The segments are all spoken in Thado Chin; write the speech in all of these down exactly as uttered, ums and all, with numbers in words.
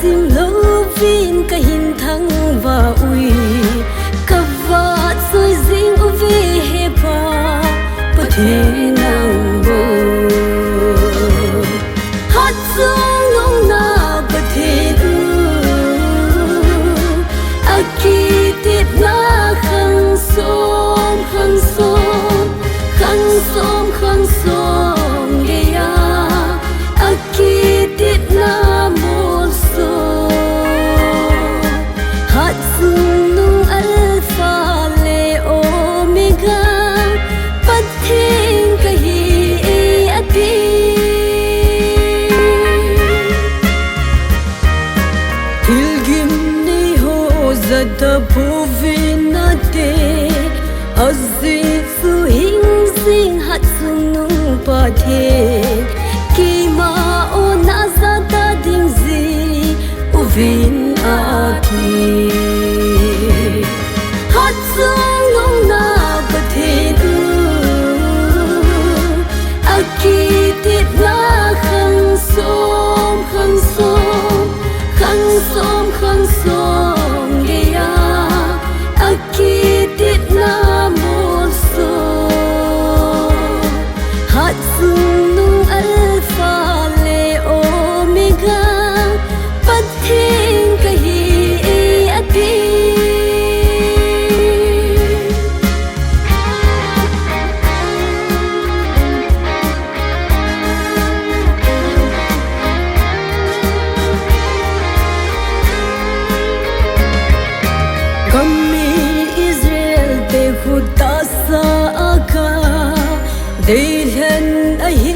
Simlouvin kahin thangvah ui, kavahchoi jing uve he Pa, Pathen nang bou. Hatchungnung na Pathen u, akitepna khang som, khang som, khang som, khang som geiya, akitepna molso. Hatchungnung Alpha le Omega, Pathen kahi e ati. Thilgim neiho jat tapouvin nate, ajeh chu hing jing hatchungnung Pathen, keima ona jat ta ding jing uvin ati. Hatchungnung na Pathen u, akitepna khang som, khang som, khang som, khang som geiya, akitepna molso. Hatchungnung Alpha le Omega, Pathen kahi e ati. Kami Israel te khut tahsa a ka deilhen ahi,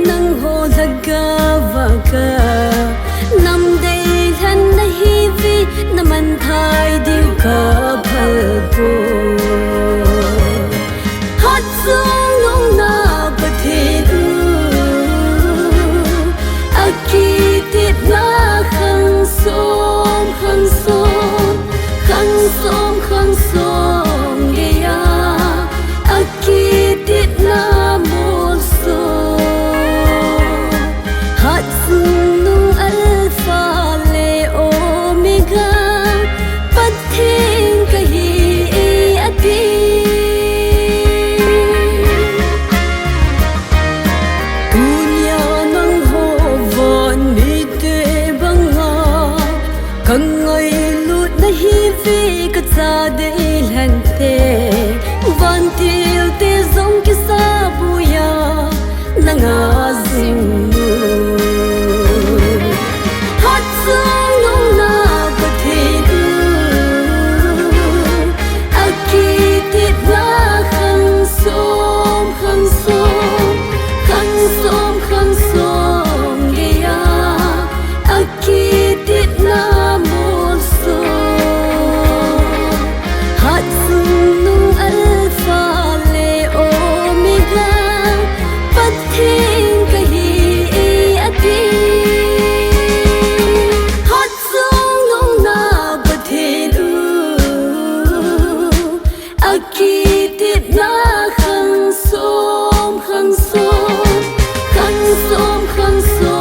nangho lhagao a ka nam deilhen nahiuve, na manthai diu ka phal poi. Hatchungnung na Pathen u, akitepna khang som, khang som, khang som, khang som geiya, akitepna molso. Hatchungnung Alpha le Omega, Pathen kahi e ati. Tunia nangho van mite banga ka ngailut nahiuve, ka cha deilhen te. Vantil te jong kisa buia nanga jing u. Hatchungnung na Pathen u, akitepna khang som, khang som, khang som, khang som geiya, akitepna molso. Hatchungnung Alpha le Omega, Pathen kahi e ati. Hatchungnung na Pathen u, akitepna khang som, khang som, khang som, khang som.